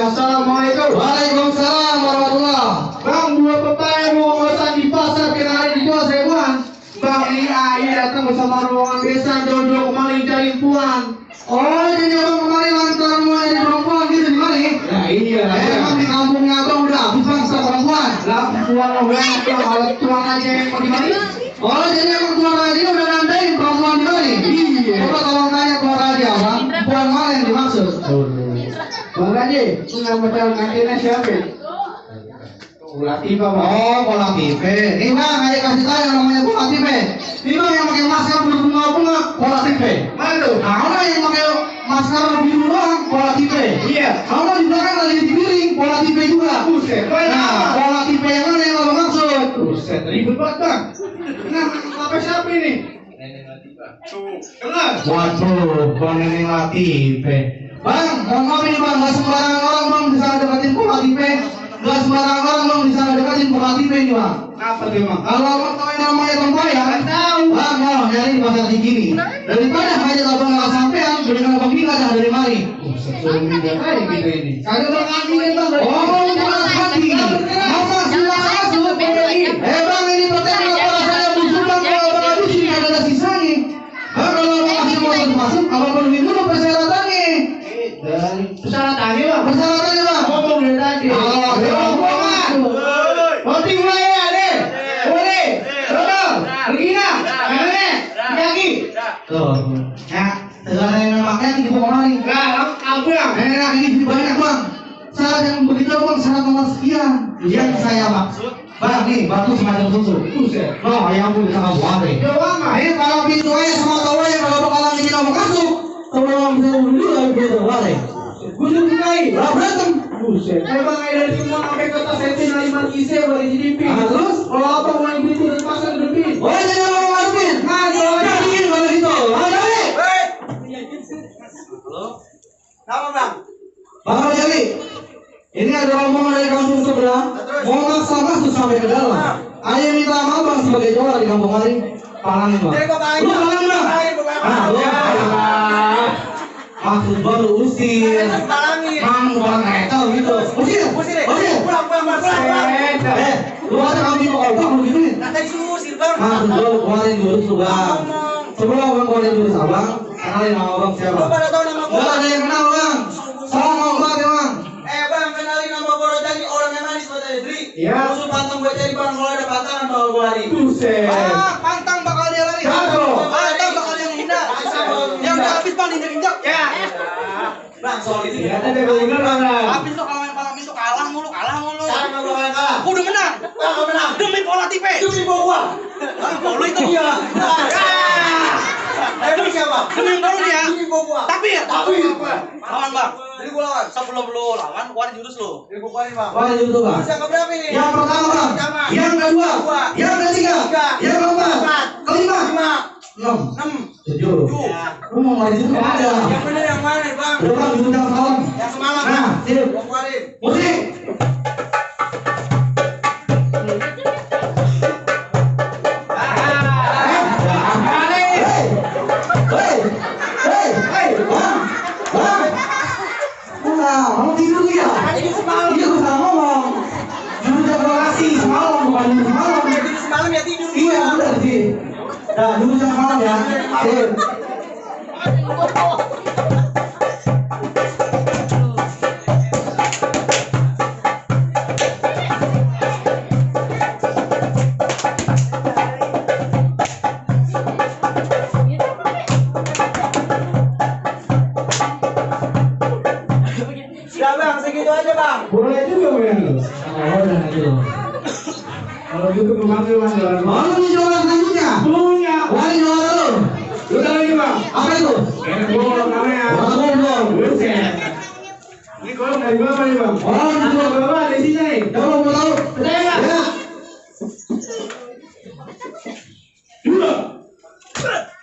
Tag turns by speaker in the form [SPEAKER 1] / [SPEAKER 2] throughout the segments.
[SPEAKER 1] Assalamualaikum.
[SPEAKER 2] Waalaikumsalam warahmatullah.
[SPEAKER 1] Bang, dua pepaya mau pesan di pasar kena hari dijual seribuan. Bang, ini ayah datang bersama rombongan desa jauh-jauh kemarin cari puan.
[SPEAKER 2] Oh, jadi abang kemarin lantaran mau jadi perempuan gitu di mana?
[SPEAKER 1] Nah ini ya.
[SPEAKER 2] Emang di kampungnya abang udah habis bang sama perempuan.
[SPEAKER 1] Lah, puan mau banyak bang, alat tuang aja yang mau dimari.
[SPEAKER 2] Oh, jadi emang tuan aja udah nandain perempuan di mana?
[SPEAKER 1] Iya.
[SPEAKER 2] Coba tolong tanya tuan aja bang, perempuan mana yang dimaksud?
[SPEAKER 1] Bang Raji, itu nama calon kantinnya siapa? Latifah bang.
[SPEAKER 2] Oh, Bola Tipe. Nih bang, ayo kasih tahu yang namanya Bola Tipe. Ini bang yang pakai masker berbunga-bunga, Bola Tipe.
[SPEAKER 1] Mana tuh?
[SPEAKER 2] Nah, yang pakai masker biru doang, Bola Tipe.
[SPEAKER 1] Iya.
[SPEAKER 2] Kalau di belakang lagi di piring, Bola Tipe juga.
[SPEAKER 1] Buset,
[SPEAKER 2] Nah, Bola Tipe yang mana yang abang maksud?
[SPEAKER 1] Buset, ribet banget bang. Nah, apa siapa ini? Dengar.
[SPEAKER 2] Waduh, Bang Neneng Latife. Bang, mohon maaf ini bang, nggak sembarangan orang bang bisa deketin Bola Tipe. Nggak sembarangan orang bang bisa deketin Bola Tipe ini bang.
[SPEAKER 1] Apa tuh bang?
[SPEAKER 2] Kalau abang tahu yang namanya tempoyak,
[SPEAKER 1] Nggak tahu.
[SPEAKER 2] bang mau nyari di pasar gini. Daripada hajat abang nggak sampean, berikan abang pindah dah dari mari.
[SPEAKER 1] Buset, suruh minta kayak gitu ini. Kagak bang ambilin bang.
[SPEAKER 2] Oh, jangan hati. Masa sudah masuk? Bang, ini pertanyaan apa rasanya busuk bang kalau abang habisin nggak ada sisanya. Bang, kalau abang masih mau masuk, abang penuhi dulu persyaratannya.
[SPEAKER 1] Dari persyaratannya bang.
[SPEAKER 2] Persyaratannya bang.
[SPEAKER 1] Ngomong dari tadi.
[SPEAKER 2] Oh,
[SPEAKER 1] bang. Roti mulai ya, deh. Boleh. Betul. Regina. Mana? Yaki.
[SPEAKER 2] Tuh, ya, segala yang namanya di bawah mari.
[SPEAKER 1] Nah, apa yang?
[SPEAKER 2] Enak ini banyak bang. Syarat yang begitu bang, syarat nomor sekian. Yang saya maksud, bang nih batu semacam susu.
[SPEAKER 1] Buset.
[SPEAKER 2] Oh, ayam pun bisa kamu ambil.
[SPEAKER 1] Jawab mah.
[SPEAKER 2] Ini kalau pintu aja sama tahu aja kalau bakalan bikin kamu masuk. Kalau orang bisa dulu lagi gitu, boleh.
[SPEAKER 1] Gusur dikai.
[SPEAKER 2] Lah berantem.
[SPEAKER 1] Buset. Bang dari semua sampai kota senti dari Markise boleh GDP.
[SPEAKER 2] Terus?
[SPEAKER 1] Kalau apa mau ikut itu dari pasar lebih.
[SPEAKER 2] Oh, jadi mau ngarepin.
[SPEAKER 1] Nah,
[SPEAKER 2] Nah, bikin kalau gitu. Ada nih.
[SPEAKER 1] Halo. Apa bang?
[SPEAKER 2] Bang Rajali. Ini ada rombongan dari kampung sebelah. Mau maksa masuk sampai ke dalam. Ayo minta maaf bang sebagai juara di kampung hari. Palangin bang. Lu palangin bang. Ah, lu. Maksud baru usir. Mang bukan kacau gitu. Usir. Lu ada kami mau bang lu gituin. Maksud baru keluarin jurus lu bang. Sebelum abang keluarin jurus abang, kenalin nama abang siapa? Gak ada yang kenal bang. Salam mau bang ya bang.
[SPEAKER 1] Ya. Buset.
[SPEAKER 2] Pantang bakal dia lari.
[SPEAKER 1] Jago.
[SPEAKER 2] Pantang bakal dia menghindar. Yang udah habis bang diinjak-injak.
[SPEAKER 1] Ya.
[SPEAKER 2] Bang soal itu.
[SPEAKER 1] Ya, ada bener bang.
[SPEAKER 2] Habis tuh kalau yang paling habis tuh kalah mulu. Udah menang. Demi Bola Tipe. Lu itu dia. Demi baru dia. Tapi lawan bang. Sebelum lu lawan, keluarin jurus lu. Keluarin jurus lu bang. Yang pertama bang. Yang kedua. Yang ketiga. Yang keempat. Kelima. 6. 7. Lu mau main jurus apa aja?
[SPEAKER 3] Yang bener yang mana bang?
[SPEAKER 2] Udah bang, jurus yang semalam.
[SPEAKER 3] Yang semalam.
[SPEAKER 2] Nah, sip.
[SPEAKER 3] Keluarin.
[SPEAKER 2] Musik. Kamu tidur ya?
[SPEAKER 3] Semalam.
[SPEAKER 2] Iya, gue salah ngomong. Jurus yang lokasi semalam, bukan jurus semalam.
[SPEAKER 3] Semalam ya tidur.
[SPEAKER 2] Iya, benar sih. Nah, jurus yang semalam ya. Sip.
[SPEAKER 1] YouTube memanggil Bang.
[SPEAKER 2] Oh, lu juara selanjutnya?
[SPEAKER 1] Punya.
[SPEAKER 2] Wah, ini juara lu.
[SPEAKER 1] Udah lagi Bang.
[SPEAKER 2] Apa itu?
[SPEAKER 1] Golong namanya.
[SPEAKER 2] Golong.
[SPEAKER 1] Buset. Ini golong dari berapa nih Bang?
[SPEAKER 2] Oh,
[SPEAKER 1] Ini golong berapa di sini nih?
[SPEAKER 2] Coba mau tahu?
[SPEAKER 1] Percaya nggak?
[SPEAKER 2] Ya.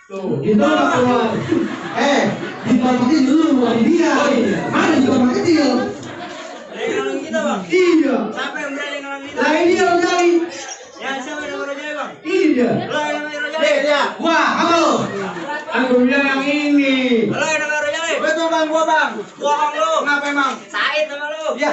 [SPEAKER 1] Tuh, itu keluar.
[SPEAKER 2] Di tempat kecil dulu bukan di dia. Mana di tempat kecil?
[SPEAKER 3] Ada yang nolong kita bang.
[SPEAKER 1] Iya.
[SPEAKER 3] Siapa yang berani nolong kita?
[SPEAKER 1] Lah ini yang cari.
[SPEAKER 3] Ya siapa yang namanya Rojai bang?
[SPEAKER 1] Ini dia.
[SPEAKER 3] Lo yang namanya Rojai. Dia.
[SPEAKER 2] Wah, apa lu?
[SPEAKER 1] Aku bilang yang ini.
[SPEAKER 3] Lo yang namanya Rojai.
[SPEAKER 4] Betul bang, gua bang.
[SPEAKER 3] Bohong lo.
[SPEAKER 4] Kenapa emang?
[SPEAKER 3] Said sama lo.
[SPEAKER 4] Ya.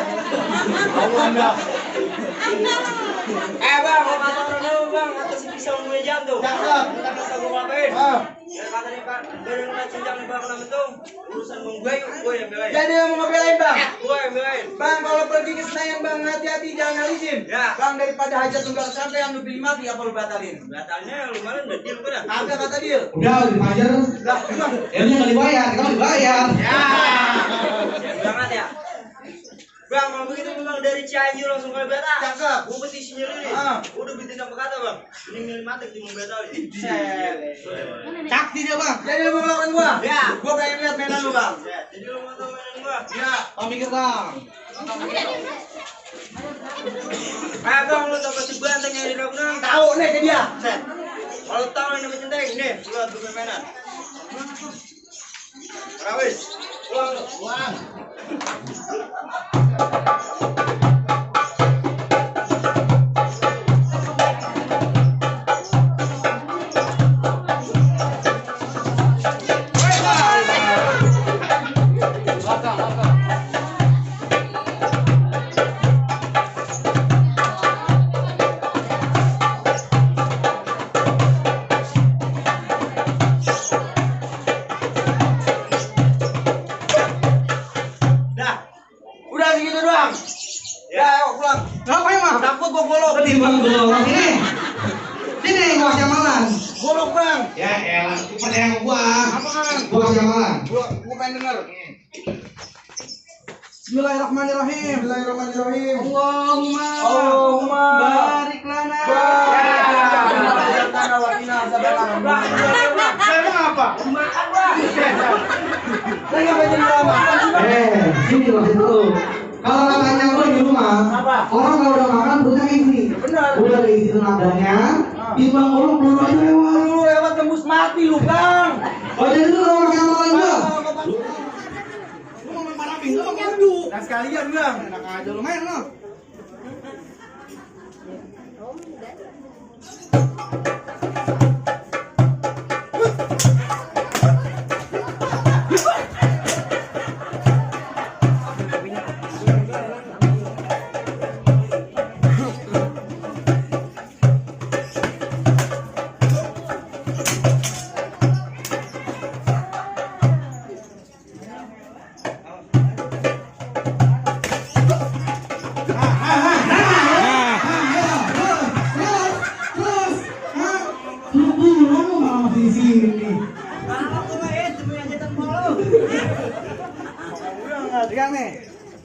[SPEAKER 3] Bang, gua kata orang lo bang, atas si pisau gue jam tuh.
[SPEAKER 4] Cakep.
[SPEAKER 3] Kita kata gue ngapain?
[SPEAKER 4] Ah.
[SPEAKER 3] Ya kata nih pak, badan kita cincang nih bang nama itu. Urusan gue yang belain.
[SPEAKER 4] Jadi mau ngebelain bang.
[SPEAKER 3] Gue yang belain.
[SPEAKER 4] Bang kalau pergi ke Senayan bang hati-hati jangan ngalisin.
[SPEAKER 3] Ya.
[SPEAKER 4] Bang daripada hajat tunggal sampai yang lu pilih mati apa lu batalin?
[SPEAKER 3] Batalnya lumayan udah deal gue dah.
[SPEAKER 4] Kagak kata dia.
[SPEAKER 2] Udah, dipajar.
[SPEAKER 4] Lah bang.
[SPEAKER 2] Ya lu nggak dibayar, kita mau dibayar.
[SPEAKER 3] Ya. Siap banget ya. Bang, kalau begitu bang dari Cianjur langsung ke Beta.
[SPEAKER 4] Cakep.
[SPEAKER 3] Gue petisinya dulu nih.
[SPEAKER 4] Ah.
[SPEAKER 3] Udah bikin sampai kata bang. Ini milih mati di Beta ini.
[SPEAKER 2] Cakti dia, Bang.
[SPEAKER 4] Jadi lu mau ngelawan gua?
[SPEAKER 3] Ya.
[SPEAKER 4] Gua pengen lihat mainan lu bang.
[SPEAKER 3] Ya, jadi lu mau tau mainan gua?
[SPEAKER 4] Ya.
[SPEAKER 2] Bang mikir, Bang.
[SPEAKER 3] Bang, lu tau pasti banteng yang di Ragunan?
[SPEAKER 4] Tahu nih ke dia.
[SPEAKER 3] Set. Kalau tahu yang namanya centeng, nih, lu lihat bukan mainan. Rawis, uang lu.
[SPEAKER 4] Uang. Dah. Udah segitu doang. Ya, ayo pulang.
[SPEAKER 2] Apa emang?
[SPEAKER 4] Takut gua golok.
[SPEAKER 2] Ketimbang gua sini. Sini gua kasih amalan.
[SPEAKER 4] Golok bang.
[SPEAKER 2] Ya elah, percaya sama gua.
[SPEAKER 4] Apa kan?
[SPEAKER 2] Gua kasih amalan.
[SPEAKER 4] Gua pengen denger.
[SPEAKER 2] Bismillahirrahmanirrahim.
[SPEAKER 4] Bismillahirrahmanirrahim.
[SPEAKER 2] Allahumma
[SPEAKER 4] Allahumma
[SPEAKER 2] barik lana.
[SPEAKER 1] Saya apa?
[SPEAKER 2] Sini loh itu. Kalau katanya gua di rumah,
[SPEAKER 4] Apa?
[SPEAKER 2] orang kalau udah makan perutnya kayak gini.
[SPEAKER 4] Benar.
[SPEAKER 2] Udah diisi tenaganya, timbang ngurung peluru aja lewat.
[SPEAKER 4] Lu lewat tembus mati lu bang.
[SPEAKER 2] Oh jadi itu lo pakai amalan gua. Lu mau main parapin, lu mau maju.
[SPEAKER 4] Dan sekalian bang.
[SPEAKER 2] Enak aja lu main lo.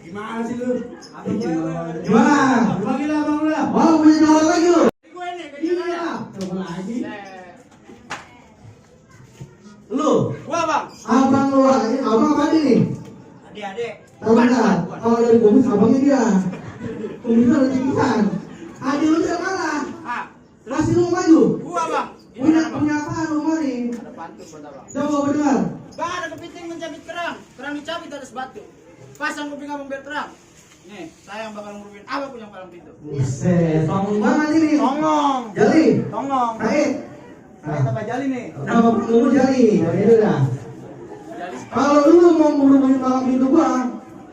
[SPEAKER 1] Gimana sih lu?
[SPEAKER 2] Gimana?
[SPEAKER 1] Bagi lah bang lah.
[SPEAKER 2] Oh, punya cowok lagi lu?
[SPEAKER 1] Iya. Coba lagi.
[SPEAKER 2] Lu?
[SPEAKER 3] Gua bang.
[SPEAKER 2] Abang lu lagi, abang apa nih?
[SPEAKER 3] Adik-adik.
[SPEAKER 2] Tahu nggak? Kalau dari kumis abangnya dia. Kumisnya ada cikisan. Adik lu jangan kalah.
[SPEAKER 3] Ah,
[SPEAKER 2] Masih lu mau maju?
[SPEAKER 3] gua bang.
[SPEAKER 2] Punya apa lu mari?
[SPEAKER 3] Ada pantun buat abang.
[SPEAKER 2] Coba berdengar.
[SPEAKER 3] Bang, ada kepiting mencabit kerang. Kerang dicabit atas batu. Pasang kuping abang biar terang. Nih, saya yang bakal ngurusin abang punya palang pintu.
[SPEAKER 2] Buset, bangun banget ini.
[SPEAKER 4] Tongong.
[SPEAKER 2] Jali.
[SPEAKER 4] Tongong.
[SPEAKER 2] Naik.
[SPEAKER 4] Nah, tambah jali nih.
[SPEAKER 2] Nama lu Jali. Itu dah. Kalau lu mau ngurungin malam pintu gua,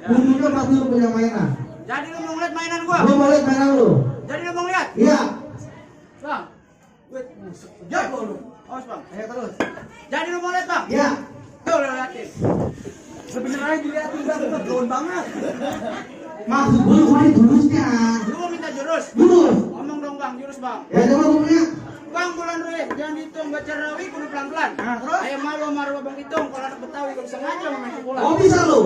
[SPEAKER 2] kudunya pasti lu punya mainan.
[SPEAKER 3] Jadi lu mau ngeliat mainan gua?
[SPEAKER 2] Gua mau lihat mainan lu.
[SPEAKER 3] Jadi lu mau ngeliat?
[SPEAKER 2] Iya.
[SPEAKER 3] Bang. Wait, jago lu. Awas bang, ayo terus. Jadi lu mau lihat bang?
[SPEAKER 2] Iya.
[SPEAKER 3] Tuh lu liatin.
[SPEAKER 4] Sebenarnya dilihatin bang, itu drone banget.
[SPEAKER 2] Maksud gua lu main jurusnya.
[SPEAKER 3] Lu mau minta jurus?
[SPEAKER 2] Jurus.
[SPEAKER 3] Ngomong dong bang, jurus bang.
[SPEAKER 2] Ya coba gua punya.
[SPEAKER 3] Bang bulan duit, jangan dihitung baca rawi kudu pelan-pelan.
[SPEAKER 4] Terus?
[SPEAKER 3] Ayo malu maru abang hitung, kalau anak Betawi gak bisa ngaca mau main bola.
[SPEAKER 2] Oh bisa lu.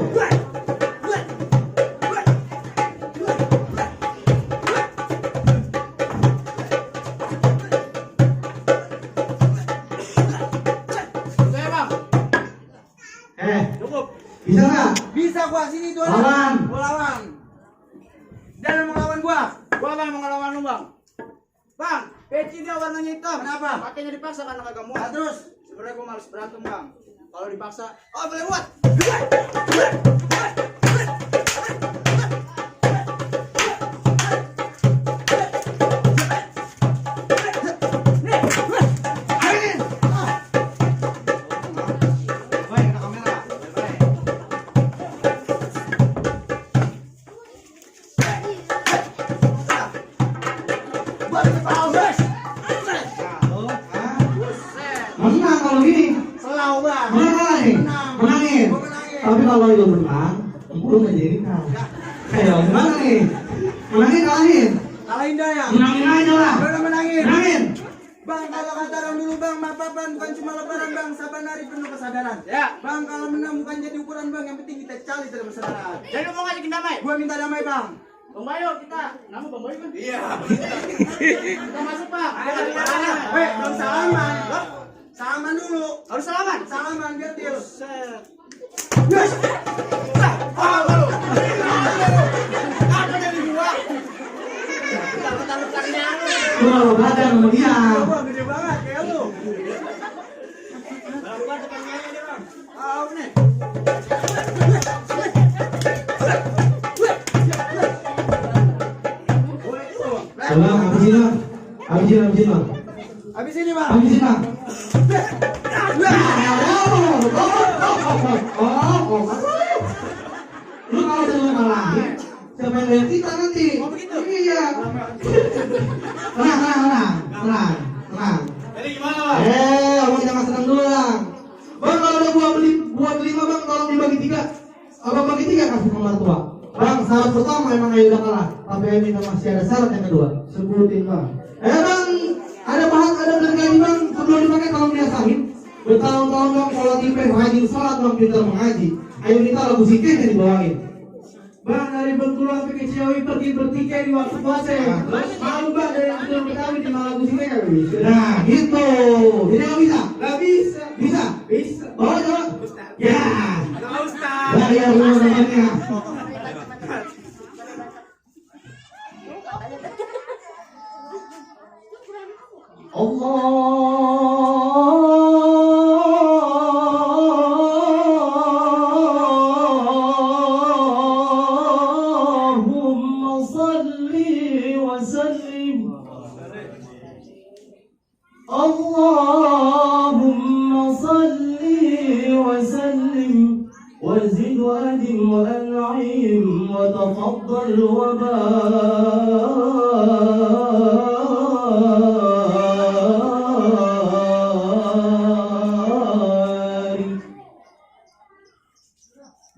[SPEAKER 3] Cukup.
[SPEAKER 1] Bisa nggak?
[SPEAKER 4] Bisa gua sini tuh.
[SPEAKER 1] Lawan.
[SPEAKER 4] Gua lawan. Dan mau lawan gua.
[SPEAKER 3] Gua bang mau ngelawan lu bang. Bang, peci dia warnanya hitam.
[SPEAKER 4] Kenapa?
[SPEAKER 3] Pakainya dipaksa karena kagak muat.
[SPEAKER 4] Nah, terus
[SPEAKER 3] Sebenarnya gua males berantem bang. Kalau dipaksa, oh boleh muat.
[SPEAKER 1] Menang kalau gini.
[SPEAKER 4] selau bang.
[SPEAKER 1] Menang kalah nih. Menangin.
[SPEAKER 4] Gua menangin.
[SPEAKER 1] Tapi kalau itu menang, lu menjadi kalah. Ayo, gimana nih? Menangin kalahin.
[SPEAKER 4] Kalahin dah ya.
[SPEAKER 1] Menangin aja lah.
[SPEAKER 4] Gua udah menangin.
[SPEAKER 1] Menangin.
[SPEAKER 4] Bang, kalau kata orang dulu bang, maaf-maafan bukan cuma lebaran bang, saban hari penuh kesadaran.
[SPEAKER 3] Ya.
[SPEAKER 4] Bang, kalau menang bukan jadi ukuran bang, yang penting kita cari dalam persaudaraan.
[SPEAKER 3] Jadi lu mau ngajakin damai?
[SPEAKER 4] Gua minta damai bang.
[SPEAKER 3] Bang Bayo kita. Nama Bang Bayo kan?
[SPEAKER 2] Iya.
[SPEAKER 3] Kita masuk bang.
[SPEAKER 4] Belum salaman. Salaman dulu.
[SPEAKER 3] Harus salaman.
[SPEAKER 4] Salaman biar deal.
[SPEAKER 3] Set.
[SPEAKER 4] Apa jadi gua?
[SPEAKER 1] Gua lo badan sama dia.
[SPEAKER 4] Gua gede banget kayak lu.
[SPEAKER 3] Gua tekan nyanyi dia bang.
[SPEAKER 4] Tahu nih.
[SPEAKER 1] Coba habisin lah. Habisin lah.
[SPEAKER 4] Habis ini bang.
[SPEAKER 1] Habisin lah. Lu kalau udah ngalahin, siapa yang lihat kita nanti?
[SPEAKER 3] Oh, begitu?
[SPEAKER 1] Iya. Tenang.
[SPEAKER 3] Jadi gimana bang?
[SPEAKER 1] Abang jangan senang dulu lah. Bang, kalau ada buah berlima bang, tolong dibagi 3. Abang bagi 3 kasih ke mertua. Bang, syarat pertama emang Ayu udah kalah, tapi Ayu minta masih ada syarat yang kedua. Sebutin bang. Bang, ada bahan, ada bergaji bang, sebelum dipakai tolong diasahin. Bertahun-tahun bang, kalau tipe rajin sholat bang, pintar mengaji. Ayo minta lagu sikit yang dibawain. Bang, dari Bengkulu sampai ke Ciawi pergi bertikai di waktu puasa ya. Malu bang, dari Bengkulu Betawi di lagu sikit kan bisa. Nah, gitu. Ini nggak bisa? Nggak bisa. Bisa? Bisa. Oh, coba. Ya.
[SPEAKER 3] Ada Ustaz.
[SPEAKER 1] Dari yang rumah temannya. Allahumma salli wa sallim. Allahumma salli wa sallim wa zid wa adim wa an'im wa tafaddal wa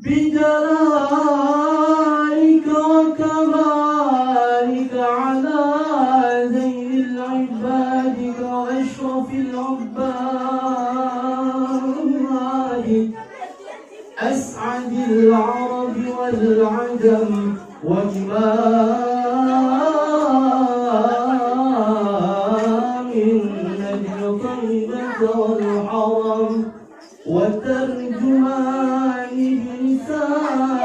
[SPEAKER 1] بجلالك وكمالك على زين العباد وأشرف العباد أسعد العرب والعجم وإمام النبي طيبة والحرم وترجمان بلسان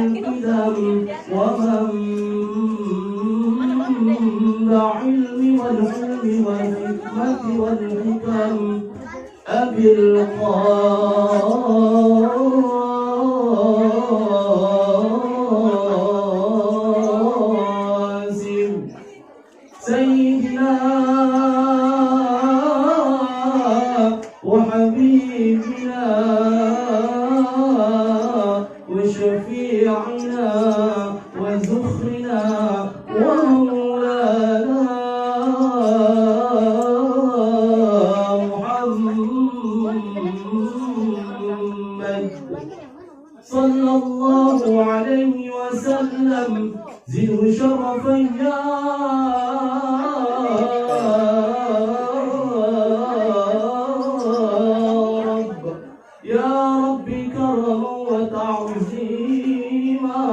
[SPEAKER 1] القدم ومنبع العلم والحلم والحكمة والحكم أبي القاسم سيدنا وحبيبنا وشفيعنا وزخرنا ومولانا محمد صلى الله عليه وسلم زده شرفا يا رب يا رب كرما وتعظيما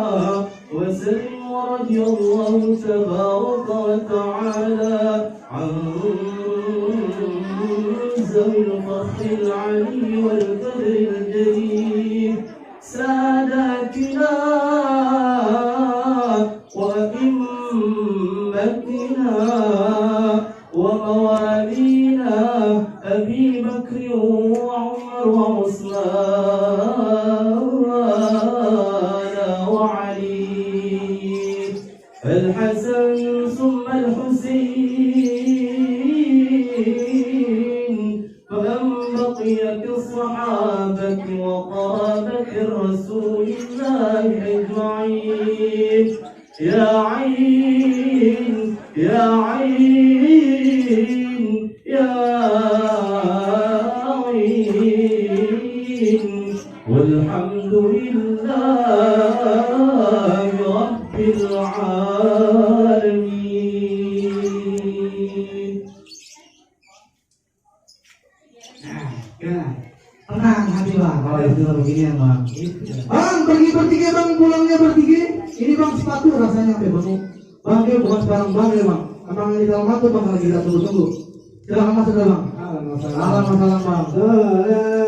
[SPEAKER 1] وسلم ورضي الله تبارك وتعالى عن ذوي الفضل العلي والقدر الجليل ساداتنا وأئمتنا وموالينا أبي بكر وعمر وعثمان وعلي الحسن ثم الحسين فمن بقي كالصحابة وقرابة رسول الله أجمعين يا عين يا عين يا عين والحمد لله رب العالمين. Tenang hati bang, kalau itu begini bang. Bang pergi bertiga bang, pulangnya bertiga. Ini bang sepatu rasanya sampai penuh. Bang dia bukan sekarang bang ya bang. Abang di dalam mata bang lagi tidak tunggu-tunggu. Silahkan masuk bang. Alam masalah bang.